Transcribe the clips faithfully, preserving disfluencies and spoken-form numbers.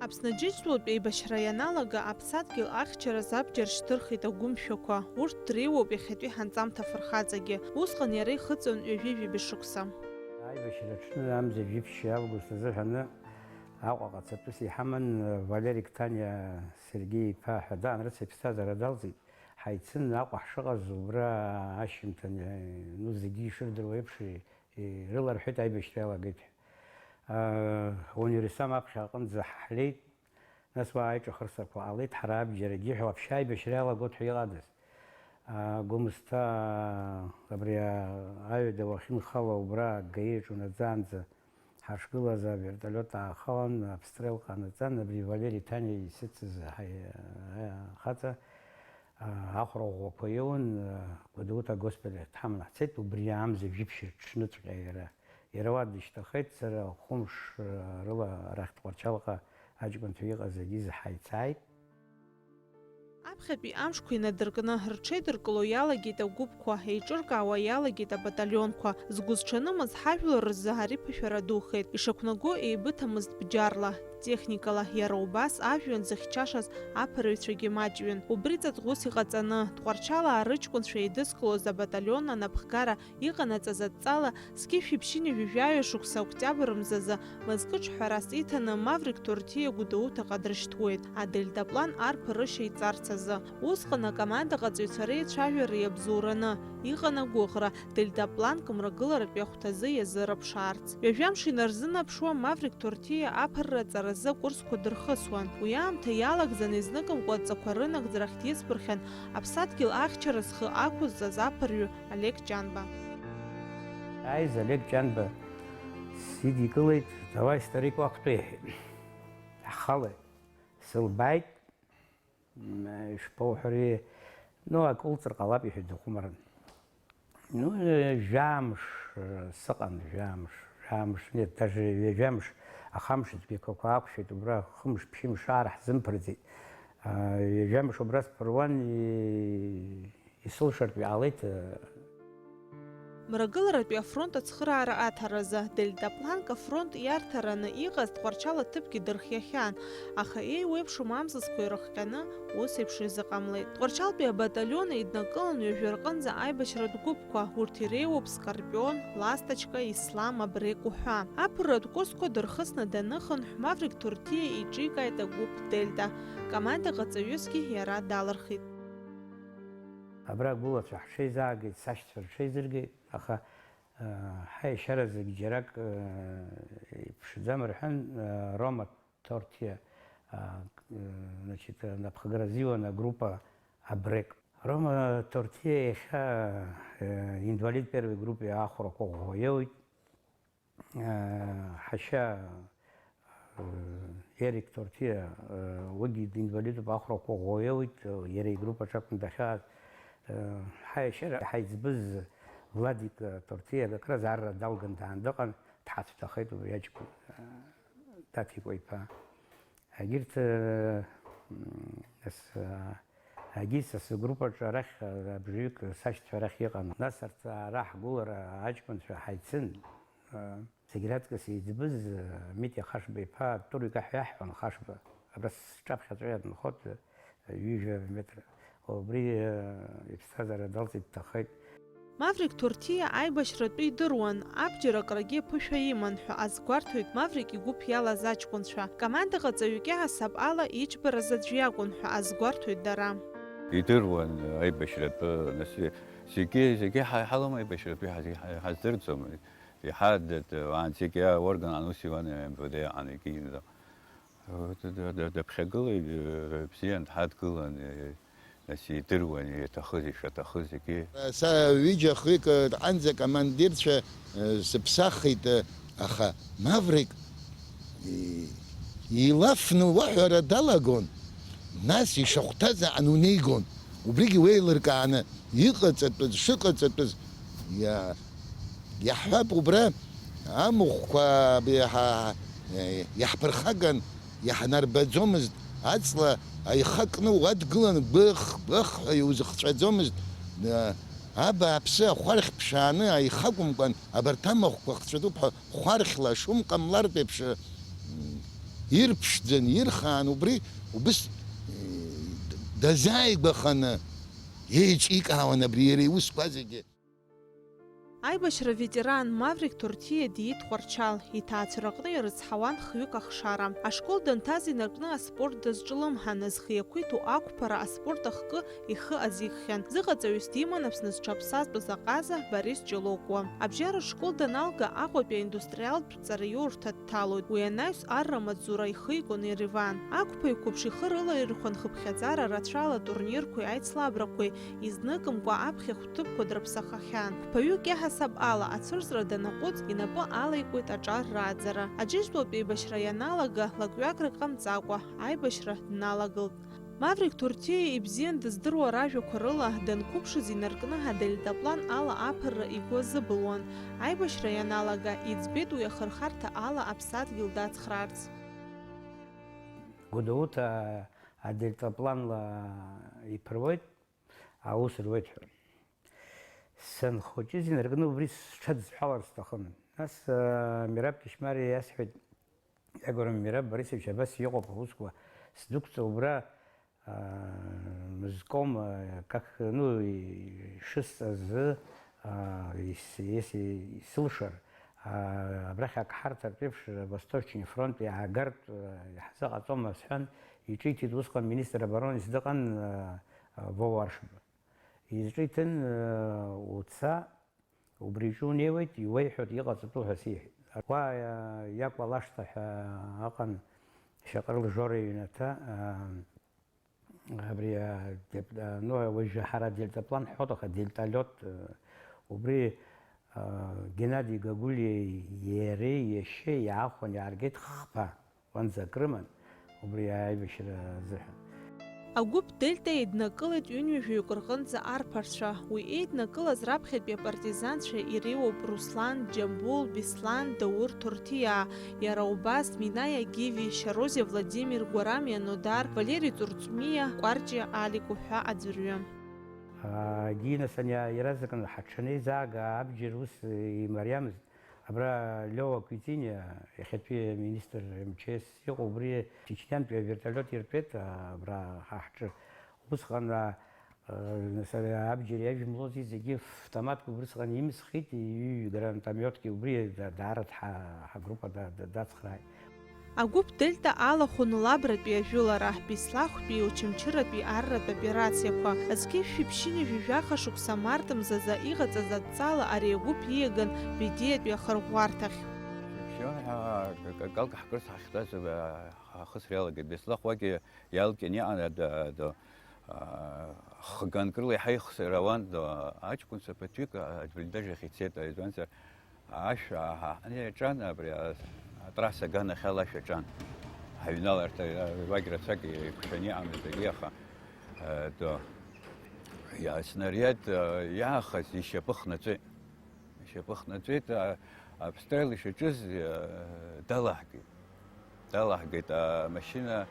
Аԥсны Аџьынџьтәылатә еибашьра ианалага, аԥсадгьыл ахьчараз абџьар шьҭырхит агәымшәақәа. Урҭ дреиуоуп иахьатәи ҳанҵамҭа афырхаҵагьы. Усҟан иара ихыҵуан ҩажәи жәибжь шықәса. Аибашьра аҽны амза жәиԥшь август азыҳәаны Аҟәаҟа цатәыс иҳаман Валери Қҭаниа Сергеи-иԥа ҳәа даан, рыцҳа иԥсҭазаара далҵит. Ҳаицын Аҟәа ҳшыҟаз убра ашьжьымҭан, ну, зегьы ишырдыруа еиԥш, ирыларҳәеит аибашьра иалагеит ҳәа. Универсам аԥхьа аҟынӡа ҳлеит, нас уа аиҿахысрақәа ҟалеит, ҳара абџьарагьы ҳәа, вообще аибашьра иалагоит ҳәа иҟадаз. Гәымсҭа абри аҩада уахьынхало убра гаиаҿ унаӡаанӡа ҳашгылаз авертолиот аахалан, обстрел ҟанаҵан, абри Валери Ҭаниа исыцыз ҳаи-, хаҵа, ахәра ӷәӷәақәа иоуан, Гәдоуҭа агоспиталь дҳаманы ҳцеит, убри амза жәиԥшь рҽныҵәҟьа иара. Иара уа дышьҭахеит, сара хәымш рыла арахь Тҟәарчалҟа аҷкәынцәа иҟаз агьиза ҳаицааит. Аԥхьатәи амшқәа инадыркны, рҽеидыркыло иалагеит агәыԥқәа, еиҿыркаауа иалагеит абаталионқәа. Згәы зҽанымыз ҳажәлар рзы ари ԥышәара духеит. Ишақәнаго еибыҭамызт бџьарла, техникала, иара убас ажәҩан зыхьчашаз аԥырҩцәагьы маҷҩын. Убри ҵаҵӷәыс иҟаҵаны, Тҟәарчалаа рыҷкәынцәа еидызкылоз абаталион анапхгара иҟанаҵаз адҵала, зқьи жәшәи ԥшьынҩажәи жәаҩа шықәса октиабр мзазы мызкы ҿҳәарас иҭаны Маврик Торҭиа Гәдоуҭаҟа дрышьҭуеит, адельтаплан арԥарышьа иҵарц азы. Усҟан акомандаҟаҵаҩцәа реицәажәара иабзоураны иҟан агәыӷра, дельтапланк мрагыларатәи ахәҭазы иазырыԥшаарц. Ҩажәа мш инарзынаԥшуа, Маврик Торҭиа аԥырра аҵаразы акурсқәа дырхысуан. Уи аамҭа иалагӡаны изныкымкәа адҵақәа рынагӡарахь дицԥырхьан аԥсадгьыл ахьчара зхы ақәызҵаз аԥырҩы Олег Ҷанба. Ааиз Олег Ҷанба сидикылеит, давай, старик, уақәтәа, иҳәеит. Ахала сылбааит, м, ишԥоуҳәари, ну, акы улҵыр ҟалап, иҳәеит, дыхәмарын. Ну, э, жәамш, э, сыҟан, жәамш, жәамш, нет, даже ҩажәамш, ахамш цәгьақәақәа ақәшәеит, убра хымш, ԥшьымш аара ҳзымԥырҵит. А, ҩажәамш убра сԥыруан, и-, исылшартә иҟалеит, э. Мрагыларатәи афронт ацхыраара аҭаразы, дельтапланк афронт иарҭараны иҟаз Тҟәарчал аҭыԥгьы дырхиахьан, аха еиуеиԥшым амзызқәа ирыхҟьаны, ус еиԥш изыҟамлеит. Тҟәарчалтәи абаталион еиднакылан ҩажәа рҟынӡа аибашьратә гәыԥқәа, урҭ иреиуоуп Скорпион, Ласточка, Ислам, Абрек уҳәа. Аԥырратә курсқәа дырхысны даныхынҳә, Маврик Торҭиа иҿикааит агәыԥ Дельта. Командаҟаҵаҩысгьы иара далырхит. Абра агәылацәа ҳҽеизаагеит, сашьцәа рҽеизыргеит, аха, э, ҳаиашьара зегь џьарак, э, иԥшӡам рҳәан, э, Рома Торҭиа, а, значит, напхгара азиуан агруппа Абрек. Рома Торҭиа иахьа, э, инвалид первой группа ахәрақәа ӷәӷәаиоуит. Э, ҳашьа, э, Ерик Торҭиа, э, уигьы инвалидуп, ахәрақәа ӷәӷәаиоуит, э, иара игруппа аҿакәны дахьааз. Э, ҳаиашьара ҳаиҵбыз Владик, э, Торҭиа акраз арра далган даан дыҟан, дҳацәҭахеит убри аҷкәын, э, Даҭикәа иԥа. Егьырҭ, э, м, нас, э, агьи са сгруппаҿы арахь, э, абжаҩык сашьцәа арахь иҟан. Нас арҭ ара ҳгәылара аҷкәынцәа ҳаицын. Э, зегь раҵкыс еиҵбыз, э, Митиа Хашба иԥа Турик аҳәа иаҳҳәон, Хашба, абра сҿаԥхьаҵәҟьа дынхоит, э, ҩажәа метр. Убри, э, иԥсҭазаара далҵит, дҭахеит. Маврик Торҭиа аибашьратәы идыруан, абџьар акрагьы аԥышәа иман ҳәа азгәарҭоит Маврик игәыԥ иалаз аҷкәынцәа. Командаҟаҵаҩык иаҳасаб ала иџьбараз аӡә иакәын ҳәа азгәарҭоит дара. Идыруан аибашьратәы, нас, зегьы, зегьы ҳа-, ҳалам аибашьратәы ҳаз-, ҳа-, ҳаздырӡом. Иҳадыд, анцәагьы аорган ан ус иуан, М В Д аҟны икны. Д-, д-, д-, дыԥхьагылеит, бзиан дҳадгылан, нас идыруан, иаҭахыз, ишаҭахыз зегьы. Са ҩыџьа-хҩык анӡа командирцәа сыԥсахит, аха Маврик и-, илафны уаҳәара далагон, нас ишахәҭаз аан унеигон. Убригьы уеилыркааны иҟаҵатәыз, шыҟаҵатәыз иа-, иаҳҳәап, убра амахәқәа абри ҳа-, иаҳԥырхаган, иаҳнарбаӡомызт, аҵла аихакны уадгылан, бых, бых ҳәа иузыхҵәаӡомызт. Абааԥсы, ахәархь ԥшааны аихакәымкәан, абарҭ амахәқәа хҵәатәуп ҳәа, хәархьла ашум ҟамлартә еиԥш, м, Ирԥшӡан, ирхаан убри, убыс, э, дазааигәаханы еиҿикаауан абри иара иусқәа зегьы. Аибашьра ветеран Маврик Ҭорҭиа диит Тҟәарчал, иҭаацәараҟны ирыцҳауан хҩык ахшара. Ашкол данҭаз инаркны аспорт дазҿлымҳан, зхы иақәиҭу ақәԥара аспорт ахкы ихы азикхьан. Зыҟаҵаҩыс диман Аԥсны зҽаԥсазтәыз аҟаза Борис Ҷолокуа. Абжьаратә школ даналга, Аҟәатәи аиндустриалтә ҵараиурҭа дҭалоит. Уи анаҩс арра амаҵзура ихигон Ереван. Ақәԥаҩ қәыԥш ихы рылаирхәан хыԥхьаӡара рацәала атурнирқәеи аицлабрақәеи, изныкымкәа аԥхьахә ҭыԥқәа дрыԥсахахьан. Қәԥаҩык иаҳасаб ала ацәырҵра данаҟәыҵ, инапы алаикуеит аҿар рааӡара. Аџьынџьтәылатә еибашьра ианалага, лакҩакрак ҟамҵакәа, аибашьра дналагылт. Маврик Ҭорҭиа ибзиан дыздыруа ражәақәа рыла, данқәыԥшыз инаркны адельтаплан ала аԥырра игәы азыбылуан. Аибашьра ианалага, иӡбеит уи ахырхарҭа ала аԥсадгьыл дацхраарц. Гәдоуҭа адельтапланла иԥыруеит, аус руеит ҳәа. Санхәыҷыз инаркны убри сҽадысҳәалар сҭахын. Нас, э, Мераб Кьышьмариа иасҳәеит, Егор, Мераб Борисович, абас иҟоуп аусқәа, сдәықәҵа убра, э, мызком, э, как, ну, и-, шысҵаз, э, ис-, если исылшар, э, абрахь ак ҳарҭартә еиԥш, Восточный фронт иаагартә, э, иаҳзыҟаҵома сҳәан, иҿиҭит усҟан министр обороны дыҟан, э, э, Вова Аршба. Изҿиҭын, уца, убри иҿы унеиуеит, иуеиҳәоит, иҟаҵатәу ҳәа сиҳәеит. Уа иакәа лашҭа ҳәа ыҟан Шьаҟрыл Жора иҩнаҭа, абри, ну, уажәы ҳара дельтаплан ҳҳәоит, аха дельталиот, убри Геннади Гагулиеи иареи иашьеи иаахәаны иааргеит хԥа. Уанӡа акрыман, убри аибашьра азыҳәан. Агәыԥ Дельта еиднакылеит ҩынҩажәаҩык рҟынӡа арԥарцәа. Уи еиднакылаз раԥхьатәи апартизанцәа иреиуоуп Руслан, Џьамбул, Беслан, Даур Ҭорҭиаа, иара убас Минаиа Гиви, Шьарозиа Владимир, Гәарамиа Нодар, Валери Ҵурҵәмиа, Кәарҷиа Алик уҳәа аӡәырҩы. Гиа нас ани иаразнакны ҳаҽанеизаага абџьар ус имариамызт. Абра Леуа Квитиниа, иахьатәи аминистр МЧС иҟоу, убри Чечниантәи авертолиот иртәеит, а, абра ҳа ҳҿы. Усҟан, а, а, нас абџьар иажәымлози зегьы автоматқәа убрысҟан имсхит, иҩҩы гранатомиотки убри да-, даара дҳа-, ҳагруппа да-, да-, дацхрааит. Агәыԥ Дельта алахәын Лабратәи ажәылара, Беслахәтәи Очамчыратәи арратә операциақәа. Зқьи жәшәи ԥшьынҩажәи жәаха шықәса март мзазы иҟаҵаз адҵала ари агәыԥ ииаган Бедиатәи ахырӷәӷәарҭахь. Шәшьы ҳәа акалк ҳкырц ҳахьтәаз, а, ахысра иалагеит. Беслахә уагьы иалкьан иҟан, ад-, ад-, а, хганк рыла иаҳа ихсыр ауан, ад-, аҷкәынцәа ԥыҭҩык, а, аблиндаж ахь ицеит, избанзар, Ашә ааҳаҳаны иаҿан, абри а-, атрасса аганахьала ашә аҿан. Ҳаҩналарҭа, а, уагь рацәак еиқәшәаны иҟамызт ари, аха, а, до-, иа-, аснариад, а, иаахаз ишьапы хнаҵәеит. Ишьапы хнаҵәеит, а, обстрел ишаҿыз, а, далаҳгеит. Далаҳгеит, амашьына,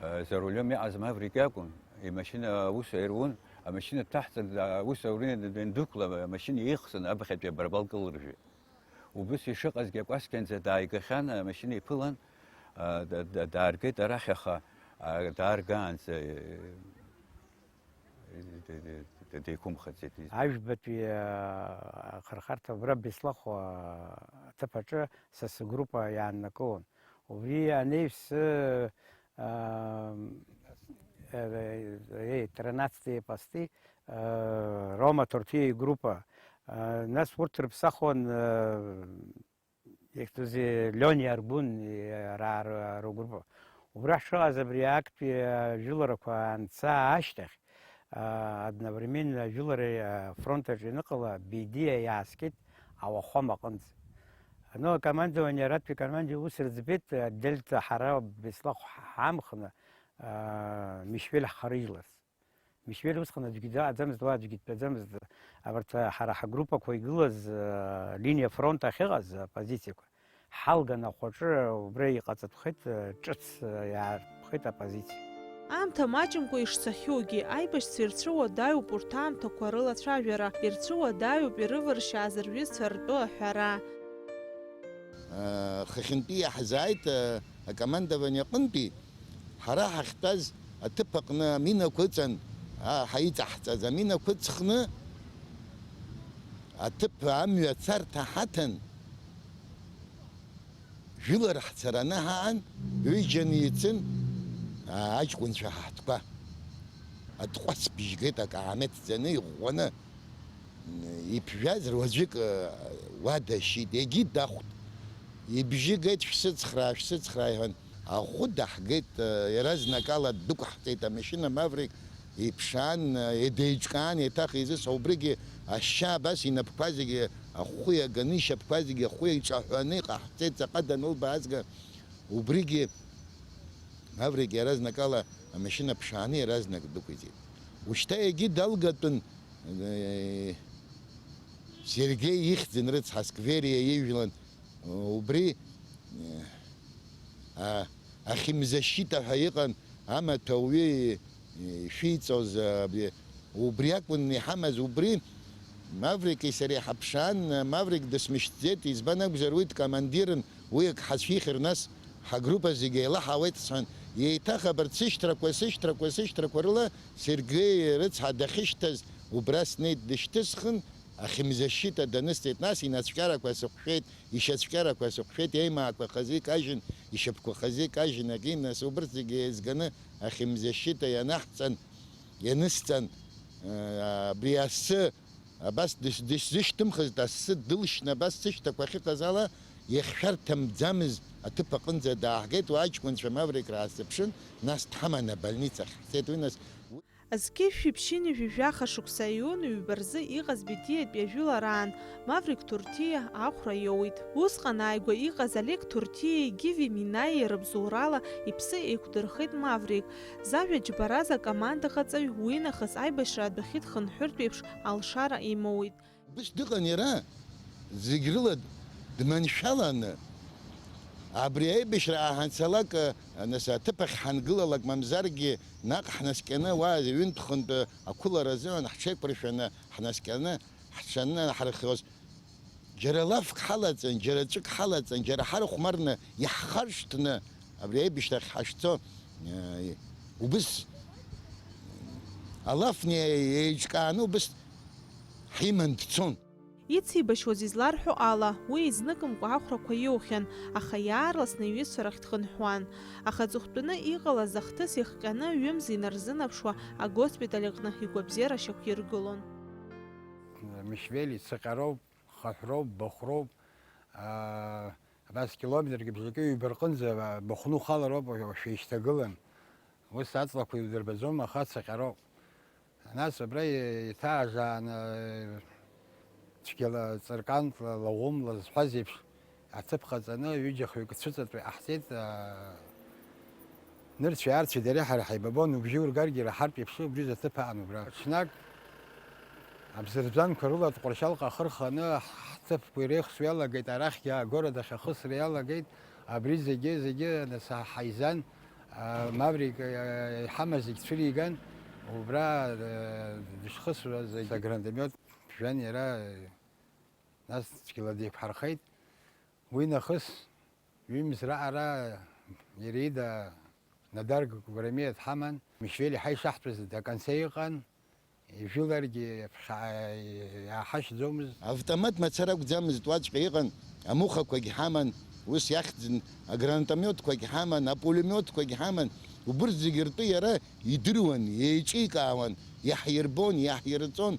а, за рулем иҟаз Маврик иакәын. Имашьына аус аируан, амашьына дҭаҳҵан, аус аурын, дындәықәла, амашьына еихсны аԥхьатәи абарбал кылыржәит. Убыс ишыҟазгьы акәасқьанӡа дааигахьан, амашьына иԥылан, а, да-, да-, дааргеит арахь, аха, а, дааргаанӡа, э, д-, д-, д-, деиқәымхаӡеит. Ажәбатәи, а, ахырхарҭа убра Беслахә, а, аҭыԥ аҿы са сгруппа иааннакылон. Убри анеиԥсы, а, э, э, тринадцатые посты, э, Рома Ҭорҭиа игруппа. Э, нас урҭ рыԥсахуан, э, ихьӡузеи, Лиониа Аргәын, э, ра-, ра-, ргруппа. Убра ҳшыҟаз абри актәи ажәыларақәа анца ашьҭахь, э, одновременно ажәылара, э, афронт аҿы ианыҟала, Бедиа иааскьеит Ауахәама аҟынӡа. Ну, акомандование, аратәи акомандование ус рыӡбеит, адельта ҳара Беслахә ҳамхны, аа, Мишвель ҳхарыжьларц. Мишвель усҟан аӡәгьы дааӡамызт, уа аӡәгьы дтәаӡамызт. Абарҭ ҳара ҳгруппақәа игылаз, аа, линиа фронт ахьыҟаз апозициақәа ҳалган ахәаҿы убра иҟаҵатәхеит, ҿыц иаартәхеит апозициа. Аамҭа маҷымкәа ишцахьоугьы, аибашьцәа ирцәыуадаҩуп урҭ аамҭақәа рылацәажәара, ирцәыуадаҩуп ирываршьааз рҩызцәа ртәы аҳәара. Хыхьынтәи иаҳзааит, Акомандование аҟынтәи ҳара ҳахьтәаз аҭыԥ аҟны аминақәа ыҵан, а, ҳаиҵаҳҵаз аминақәа ыҵхны, аҭыԥ амҩа царҭа ҳаҭан, жәылара ҳцараны ҳаан, ҩыџьа ицын, а, аҷкәынцәа ҳаҳҭқәа. Атҟәацбжьы геит, акаамеҭ ӡаны, иӷәӷәаны. Иԥжәаз руаӡәык, э, уа дашьит, егьи дахәт. Ибжьы геит, шәсыцхраа, шәсыцхраа, иҳәан. Ахәы даҳгеит, э, иаразнакала ддәықәҳҵеит амашьына Маврик, иԥшаан, э, деиҿкаан, еиҭах изыса убригьы ашьа абас инапқәа зегьы ахәы иаганы, ишьапқәа зегьы ахәы иҿаҳәаны иҟаҳҵеит, ҵаҟа данылбаазга, убригьы Маврик иаразнакала амашьына ԥшааны иаразнак дықәиҵеит. Ушьҭа егьи далгатәын, э, Сергеи ихьӡын рыцҳа, Сквериа ижәлан, убри, э, а, ахимзащита ҳәа иҟан, амаҭәа ауаҩы ишәиҵоз, а, абри, убри акәын иҳамаз, убри Маврики сареи ҳаԥшаан, Маврик дысмышьҭӡеит, избан акәзар, уи дкомандирын, уи ак ҳацәихьыр, нас ҳагруппа зегьы еилаҳауеит, сҳәан. Еиҭах абарҭ сышьҭрақәа, сышьҭрақәа, сышьҭрақәа рыла Сергеи рыцҳа дахьышьҭаз убра снеит, дышьҭысхын, ахимзащита данысҵеит, нас инацәкьарақәа сыҟәшәеит, ишьацәкьарақәа сыҟәшәеит, еимаақәа хазы икажьын, ишьапқәа хазы икажьын, акы, нас убырҭ зегьы еизганы ахимзащита ианаҳҵан, ианысҵан, э, абри асы, абас дыс-, дысзышьҭымхызт, асы дылшьны абас сышьҭақәа ахьыҟаз ала, иахьшәарҭамӡамыз аҭыԥ аҟынӡа дааҳгеит, уа аҷкәынцәа Маврик раасзыԥшын, нас дҳаман абольницахь ҳцеит, уи нас. Зқьи шәиԥшьыни жәаха шықәса иоуны ҩба рзы иҟаз Бетиатәи ажәылараан Маврик Ҭурҭиа ахәра иоуит. Усҟан ааигәа иҟаз Олег Ҭурҭиеи Гиви Минаиеи рыбзоурала иԥсы еиқәдырхеит Маврик. Зажәа џьбараз акомандаҟаҵаҩ уинахыс аибашьра адәахьы дхынҳәыртә еиԥш алшара имоуит. Убыс дыҟан иара, зегь рыла дманшәаланы. Абри аибашьра ааҳанцалак, нас аҭыԥ ахь ҳангылалак, мамзаргьы наҟ ҳнаскьаны, уа ҩынтә-хынтә ақәылара азыҳәан ҳҽеиқәыршәаны ҳнаскьаны ҳҽаннаҳархоз, џьара лафк ҳалаҵан, џьара ҵәык ҳалаҵан, џьара ҳархәмарны иаҳхаршҭны абри аибашьрахь ҳашцо, э, убыс алаф еиҿкааны убыс ҳиман дцон. Ицеибашьуаз изларҳәо ала, уи изныкымкәа ахәрақәа иоухьан, аха иаарласны иҩызцәа рахь дхынҳәуан. Аха аҵыхәтәаны иҟалаз ахҭыс ихҟьаны ҩымз инарзынаԥшуа агоспиталь аҟны игәабзиара шьақәиргылон. Мишвели, Цаҟьароуп, Хаҳәроуп, Бахәроуп, аа, абас километрк бжаки ҩба рҟынӡа бахәны ухалароуп, уашәа ишьҭагылан. Ус аҵлақәа иудырбаӡом, аха Цаҟьароуп. Нас абра иҭаажааны, цәгьала ҵаркантла, лаӷәымла зҳәаз еиԥш, аҭыԥ ҟаҵаны, ҩыџьа хҩык цәыҵатәа иҟаҳҵеит, аа, нырцәи аарцәи дареи ҳара ҳаибабон, убжьы ургаргьы ираҳартә еиԥш, убри аҭыԥ аан убра. Ҽнак, абзырбзанқәа рыла Тҟәарчалҟа ахы рханы, ҳҭыԥқәа иреихсуа иалагеит, арахьгьы агород ахь ахысра иалагеит, абри зегьы, зегьы нас ҳаизан, аа, Маврик, аа, иҳамаз зегь цәыриган, убра, аа, дышхысуаз агранатомиот ԥжәан иара, нас цәгьала деиқәҳархеит. Уи нахыс ҩымз раҟара иара ида Надар Гәрамиа дҳаман, Мишвели ҳаи шаҳтәыз даканцеи ыҟан, ижәыларгьы ԥхьа-, иааҳашьӡомызт. Автомат мацара акәӡамызт, уаҵәҟьа иҟан, амухақәагь ҳаман, ус иахьӡын, агранатомиотқәагь ҳаман, апулемиотқәагь ҳаман, убырҭ зегьы ртәы иара идыруан, еиҿикаауан, иаҳирбон, иаҳирҵон,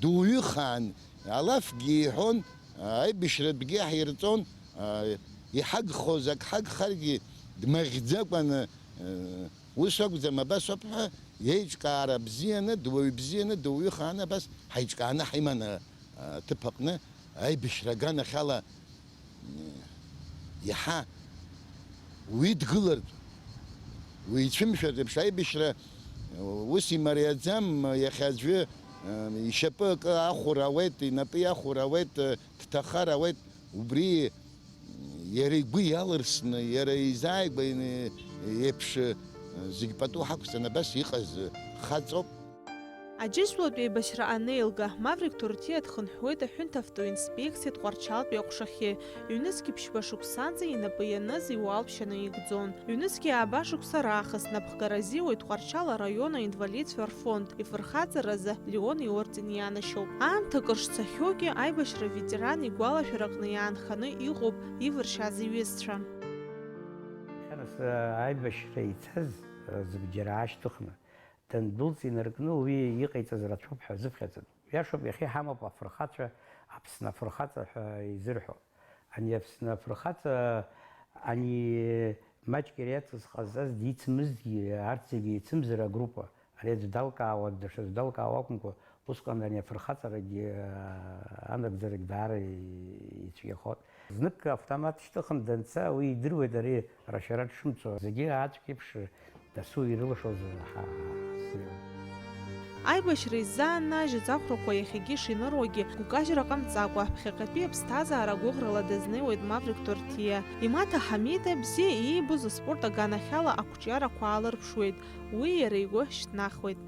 дуаҩы хаан, алафгьы иҳәон, аибашьратәгьы иаҳирҵон, иҳагхоз ак ҳагхаргьы дмаӷьӡакәаны, ус акәӡам, абас ауп ҳәа, иеиҿкаара бзианы, дуаҩ бзианы, дуаҩы хааны абас ҳаиҿкааны ҳиман аҭыԥ аҟны, аибашьра аганахьала. Иаҳа уидгылартә, уицәымшәартә еиԥш аибашьра ус имариаӡам, иахьа аӡәы ишьапы акы ахәра ауеит, инапы иахәра ауеит, дҭахар ауеит, убри иара игәы иалырсны, иара изааигәа еиԥш зегь пату ҳақәҵаны абас иҟаз хаҵоуп. Аџьынџьтәылатә еибашьра анеилга, Маврик Ҭорҭиа дхынҳәуеит аҳәынҭавтоинспекциа Тҟәарчалтәи аҟәшахьы. Ҩнызқьи ԥшьба шықәсанӡа инапы ианыз иуалԥшьа наигӡон. Ҩнызқьи ааба шықәса раахыс напхгара азиуеит Тҟәарчал араион аинвалидцәа рфонд, ифырхаҵаразы Леон иорден ианашьоуп. Аамҭа кыр шцахьоугьы, аибашьра ветеран игәалашәараҟны иаанханы иҟоуп ивыршьаз иҩызцәа. Нас аибашьра ицаз, зегь џьара аашьҭыхны, дандәылҵ инаркны уи иҟаиҵаз рацәоуп ҳәа азыԥхьаӡатәуп. Иашоуп, иахьа иҳамоуп афырхацәа, Аԥсны афырхаҵа ҳәа изырҳәо. Ани Аԥсны афырхаҵа, ани маҷк иара иаҵаз ҟазҵаз дицмызҭгьы, арҭ зегьы еицымзар агруппа. Ари аӡә далкаауа, даҽаӡә далкаауа акәымкәа, усҟан ани афырхаҵарагьы, аа, анагӡарагь даара ицәгьахоит. Знык автомат шьҭыхны данца, уи идыруеит ари рашәара дшымцо. Зегьы аӡәк еиԥш дасу ирылшоз ҳа-, ҳасзеиуан. Аибашьра иззааннажьыз ахәрақәа иахьагьы ишиныруагьы гәкажьра ҟамҵакәа, ԥхьаҟатәи аԥсҭазаара гәыӷрала дазнеиуеит Маврик Ҭорҭиа. Имаҭа Ҳамида бзиа иибоз аспорт аганахьала ақәҿиарақәа аалырԥшуеит, уи иара игәы шьҭнахуеит.